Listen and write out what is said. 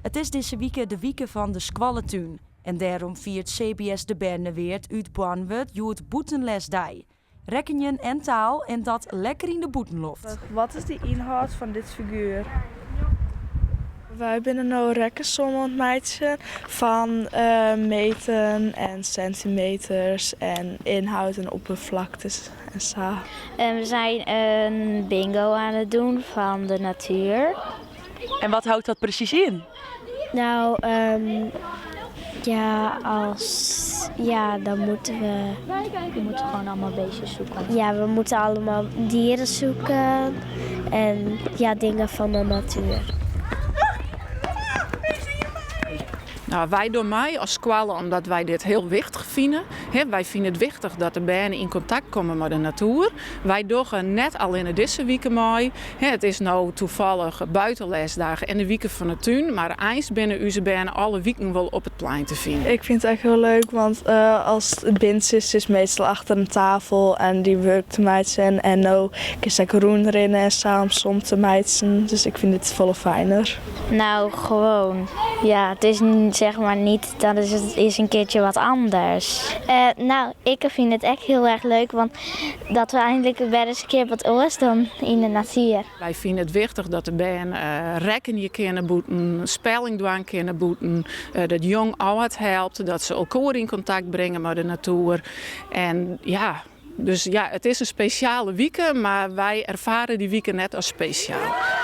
It is dizze wike de wike fan de skoalletún en dêrom fiert CBS De Berneweard út Boarnwert hjoed bûtenlesdei. Rekkenjen en taal en dat lekker yn de bûtenloft. Wat is de ynhâld fan dit figuer? Wy binne no rekkensommen oan it meitsjen fan meten en sintimeters en ynhâld en opperflaktes en sa. En we zijn een bingo aan het doen van de natuur. En wat houdt dat presys yn? Nou, ja, als, ja, dan moeten we. We moeten gewoon allemaal beestjes zoeken. Ja, we moeten allemaal dieren zoeken en ja, dingen van de natuur. Nou, wy dogge mei as skoalle omdat wy dit hiel wichtich fine. Wy fine it wichtich dat de bern yn kontakt komme mei de natuer. Wy dogge net allinne dizze wike mei. It is no tafallich buitenlesdag en de wike fan de tún, mar eins binne ús bern alle wiken wol op it plein te finen. Ik fyn it ek hiel leuk, want as it binnen is, is meastal achter in tafel en dyn wurk te meitsjen. En no kinst ek rûnrinne en sa om som te meitsjen. Dus ik fyn dit folle finer. Nou, gewoon. Ja, het is zeg maar niet, dat is het is een keertje wat anders. Nou, ik fyn it ek hiel erch leuk, want dat we eindelijk wer ris in kear wat oars dan yn de natuer. Wy fine it wichtich dat de bern rekkenje kinne bûten, spelling dwaan kinne bûten, dat jong âld helpt, dat se elkoar yn kontakt bringe mei de natuer. En ja, dus ja, it is in spesjale wike, mar wy erfare dy wike net as spesjaal.